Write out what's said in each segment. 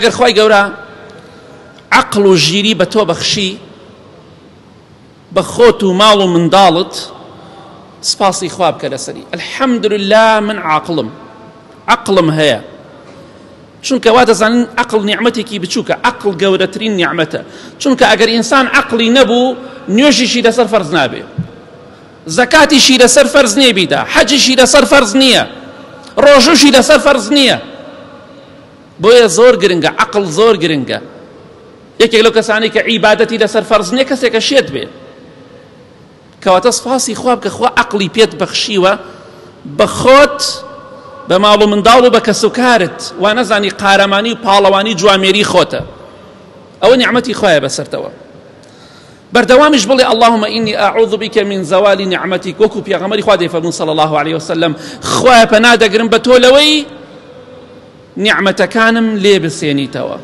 ئەگەر خوای گەورە عەقڵ و ژیری بە تۆ بەخشی بە خۆت و ماڵ و منداڵت سپاسی خوا بکە لەسەری الحمدلله من عاقڵم عەقڵم هەیە چونکە وا دەزانن عەقڵ نیعمەتێکی بچووکە عەقڵ گەورەترین نیعمەتە چونکە ئەگەر ئینسان عەقڵی نەبوو نوێژیشی لەسەر فەرز نابێ زەکاتیشی لەسەر فەرز نییە بیدا حەجیشی لەسەر فەرز نییە ڕۆژوشی لەسەر فەرز نییە بۆیە زۆر گرنگە عەقڵ زۆر گرنگە یەکێک لەو کەسانەی کە عیبادەتی لەسەر فەرز نییە کەسێکە شێت بێ کەواتە سپاسی خوا بکە خوا عەقڵی پێت بەخشیوە بە خۆت بە ماڵ و منداڵ و بە کەسوکارت وا نەزانی قارەمانی و پاڵەوانی جوامێری خۆتە ئەوە نیعمەتی خوایە بەسەرتەوە بەردەوامیش بڵێ اللهم إني أعوذ بك من زوال نعمتك وەکو پێغەمبەری خوا دەیفەرموو صلی الله عليه وسلم خوایە پەنا دەگرم بە تۆ لەوەی نیعمەتەکانم لێ بسێنیتەوە.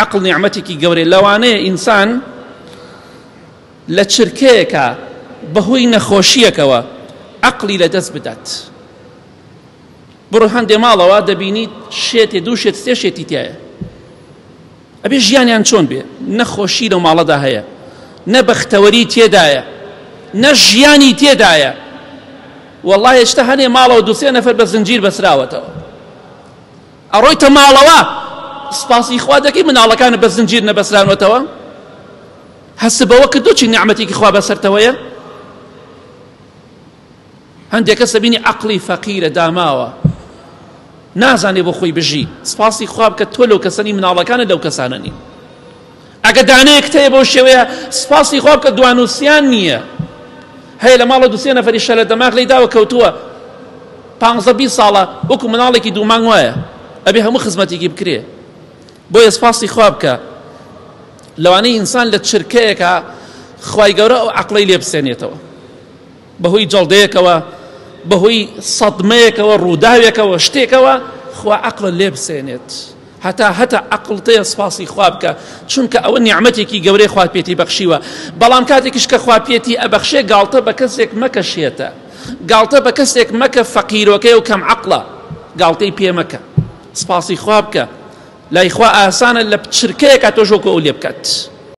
عەقڵ نیعمەتێکی گەورەیە، لەوانەیە ئینسان لە چرکەیەکا بەهۆی نەخۆشییەکەوە عەقڵی لەدەست بدات. بڕۆ هەندێ ماڵەوە دەبینیت شێتێ دوو شێت سێ شێتی تایە. ئەبێ ژیانیان چۆن بێ؟ نە خۆشی لەو ماڵەدا هەیە، نە بەختەوەری تێدایە، نە ژیانی تێدایە. وەڵڵا هێشتا هەنێ ماڵەوە دوو سێ نەفەر بە زنجیر بەسراوەتەوە. ئەڕۆیتە ماڵەوە سپاسی خوا دەکەی مناڵەکانت بە زنجیر نەبەسرانەتەوە؟ هەست بەوە کردو چی نیعمەتێکی خوا بەسەرتەوەیە؟ هەندێک کەس دەبینی عەقڵی فەقیرە داماوە نازانێ بۆ خۆی بژی سپاسی خوا بکە تۆ لەو کەسەنی مناڵەکانت لەو کەسانە نین ئەگە دانەیەکت هەیە بەو شێوەیە سپاسی خوا بکە دوانوسیان نییە هەیە لە ماڵە دوسێ نەفەری شەلە دەماغ لی داوە کەوتووە پانزە بیست ساڵە وەکو مناڵێکی دوو مانگ وایە ئەبێ هەموو خزمەتێکی بکرێ بۆیە سپاسی خوا بکە لەوانەیە ئینسان لە چرکەیەکە خوای گەورە ئەو عەقڵەی لێ بسێنێتەوە بەهۆی جەڵدەیەکەوە، بەهۆی سەدمەیەکەوە، ڕووداوێکەوە، شتێکەوە، خوا عەقڵت لێ بسێنێت. هەتا هەتا عەقڵت هەیە سوپاسی خوا بکە، چونکە ئەوە نیعمەتێکی گەورەی خوا پێتی بەخشیوە. بەڵام کاتێکیش کە خوا پێتی ئەبەخشێ گاڵتە بە کەسێک مەکە شێتە. گاڵتە بە کەسێک مەکە فەقیرۆکەیە و کەم عەقڵە. گاڵتەی پێ مەکە. سوپاسی خوا بکە. لای خوا ئاسانە لە چرکەیەکا تۆش وەکو ئەو لێ بکات.